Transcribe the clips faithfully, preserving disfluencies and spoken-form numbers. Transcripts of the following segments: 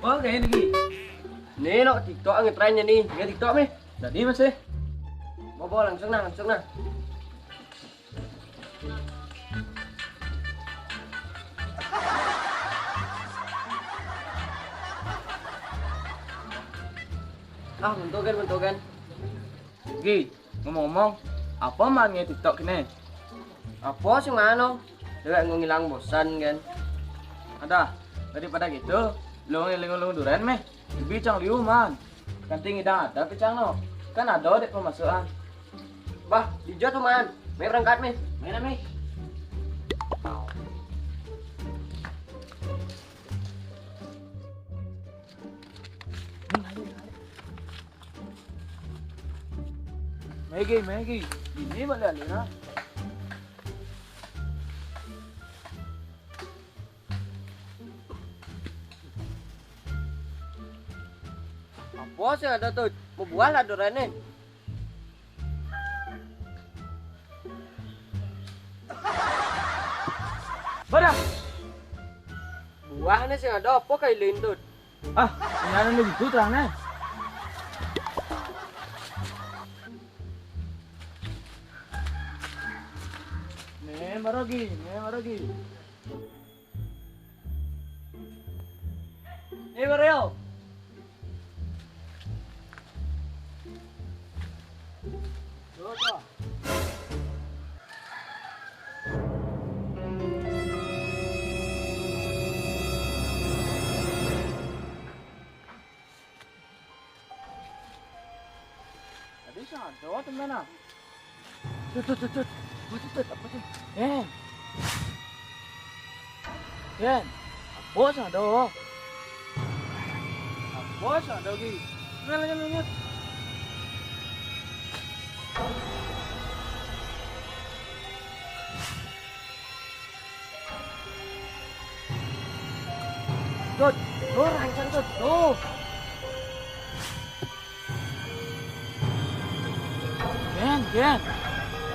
Apa kaya ni, Gi? Ni, no, TikTok ang ngetren ni. Nge-TikTok, meh. Jadi masih. Bobo, langsung nah, langsung nah. Ah, mentogan, mentogan. Gi, ngomong-ngomong, apa man nge-TikTok kini? Apa sih mano? Dewek nggo ngilang bosan kan. Ada, daripada gitu, lo ngiling-ngiling duren meh. Lebih cang liu man. Kanti ngidang ada kecang no. Kan ada dek pemasukan. Bah, dijo tuh man. Meh berangkat meh. Main meh. Megi, Megi. Ini balik alih nah. Apa sih ada tuh? Mau buah lah duren ni. Barang. Buah ni sih ada apa kayak lintut? Ah, ini ada gitu terang ni. Ni, baru lagi, ni, baru lagi. Ni, baru yo. Tadi sing ada temen ah. Tut, tut, tut, tut. Apa tuh, tut? Apa tuh? Gen. Gen. Apa sing ada? Apa sing ada, Gi? Ngel, ngel, ngel. Tut, tuh rancang, Tut, tuh. Gen, Gen.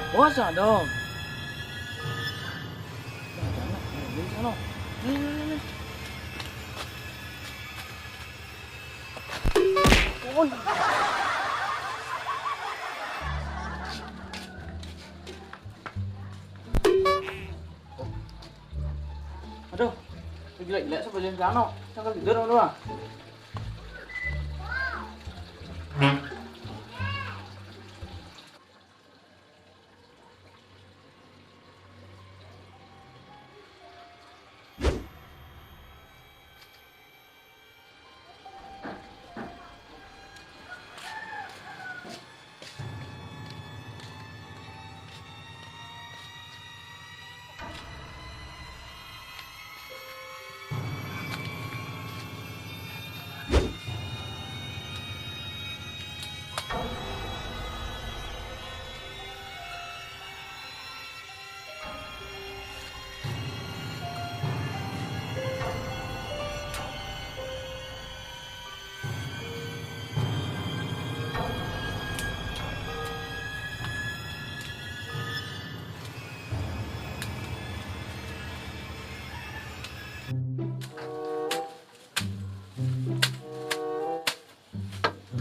Bos dong. Jangan, jangan, jangan, jangan. Nih, nih, nih, nih. Oi. Aduh, gila-gila sebelum kano. Sangkal tidur dulu ah.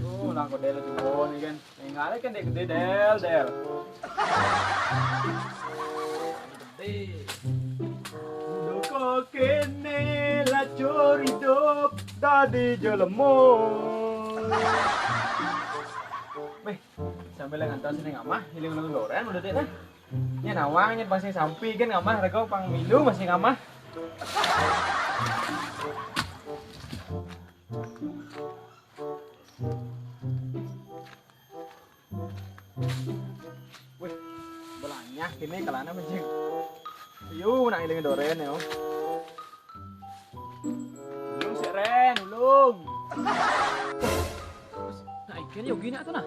Oh, nang kode lu jumbo nih kan. Yang ada kan dia gede, Del, Del. Gede. Udah kok kene lacur hidup tadi jelemo. Meh, sambil ngantar sini ngamah, hiling lu loren udah deh nah. Nya nawang, nya pasti sampi kan ngamah, rego pang milu masih ngamah. Wih, belanyah kini kalana mancing. Ayo, nak iling doren yo. Ulung sik ren, ulung. Nah, ikan yo gini tuh nah.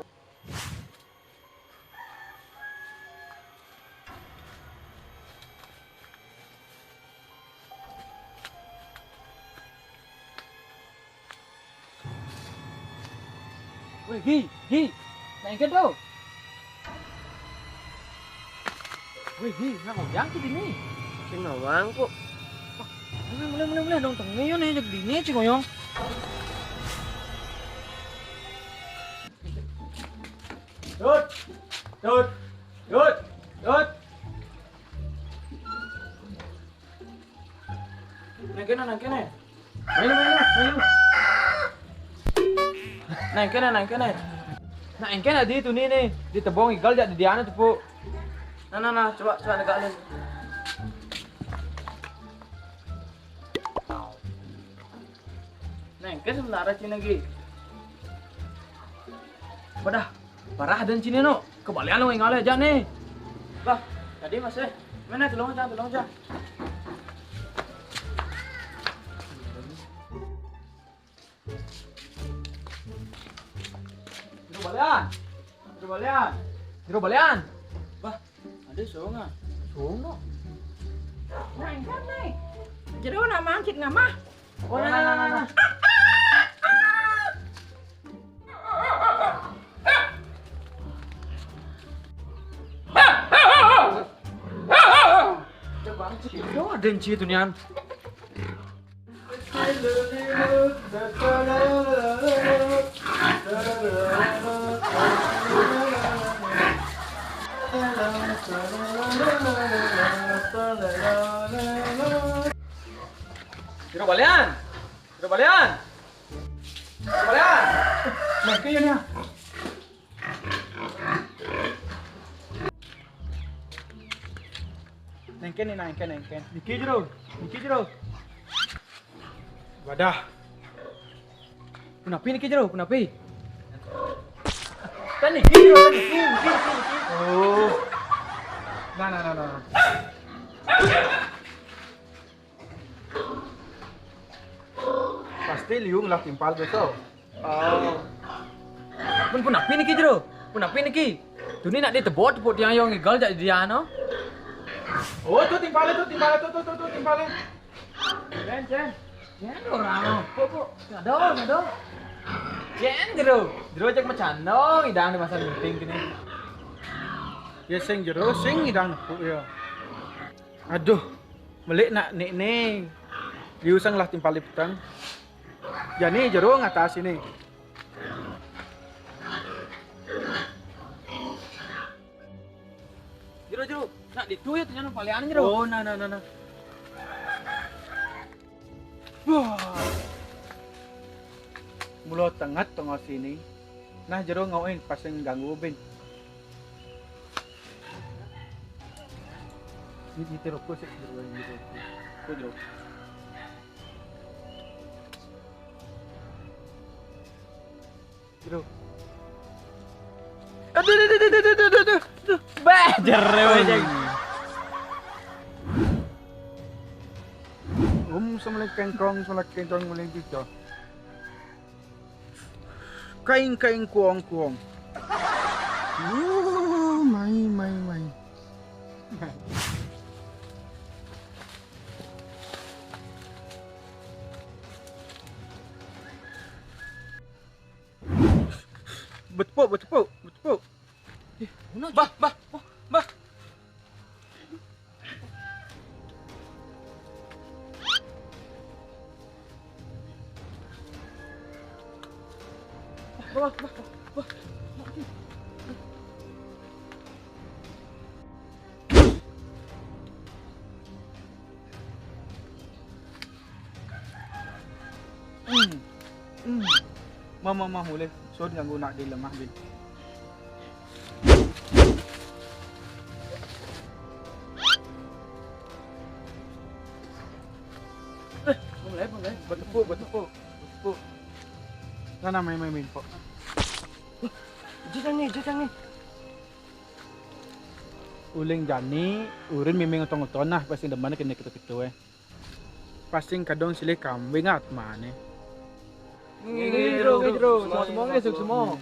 Weh, Gi, Gi. Nah, ikan tuh. Weh, Gi, nah ngoyang tuh dini. Sing ngawang kok. Mulai, mulai, mulai, mulai dong tengah yo nih jadi dini cik ngoyong. Tut, tut, tut, tut. Nang kene, nang kene. Ayo, ayo, ayo. Nang kene, nang kene. Nah, engken adi tuni ni, di tebong igal jak di diana tepuk. Nah, nah, nah, coba, coba tegak lu. Nah, engken sebenarnya cina lagi. Badah, parah dan cina no. Kebalian lo ngalih aja nih. Bah, tadi masih. Mana, tolong aja, tolong aja. Jero balian. Jero balian. Jero balian. Bah, ada songa. Songa. Nah, enggak, Nay. Jero nak mangkit ngamah. Oh, nah, nah, nah, nah. Yo, ada enci tu nian. Jero balian. Jero balian. Jero balian. Nah, ke ni. Nengken ni, nengken, nengken. Niki jero, niki jero. Wadah. Punapi niki jero, punapi? Kan niki jero, kan niki, niki, niki, niki. Oh. Nah, nah, nah, nah. Pasti liu ngelah timpal beto. Oh. Pun punapi niki jero? Punapi niki? Tuni nak ditebot tepuk tiang yo ngigal jak dia no. Oh, tu timpale tu, timpale tu, tu, tu, tu timpale. Cen, cen. Cen orang. Kok, kok. Ado, ado. Cen jero. Jero jak macando idang di masa penting kini. Ya sing jero, sing idang nepuk ya. Aduh, melik nak nek ne. Liu sang lah timpal petang. Jani jero ngatasi ni. Jero, jero. Nak ditu ya, tanya palian jero. Oh, nah, nah, nah, nah. Wah. Mulo tengat tengah sini. Nah, jero ngawin pasang ganggu bin. Ini, ini terus sih, jero, ini terus. Kok jero? Jero. Aduh, aduh, aduh, aduh. Bah, jero, Ceng. Um, semele kengkong, semele kengkong, mulai gitu. Kaing, kaing, kuong, kuong. Oh, mai, mai, mai. Betepuk, betepuk, betepuk. Bah, bah, bah, bah. Bah, bah, bah, bah. Hmm. Hmm. Mama, mama, mulai. Sun ganggu nak di lemah bin. Eh, mulai, mulai. Betepuk, betepuk, betepuk. Nah, nah, main, main, main, kok. Jajang ni, jajang ni. Uling jani, urin miming utong-utong nah, pasti demen kena kita-kita, eh. Pasti kadang silih kambing atmane. Nggih, nggih, jero, nggih, jero. Semua, semua, nggih, semua.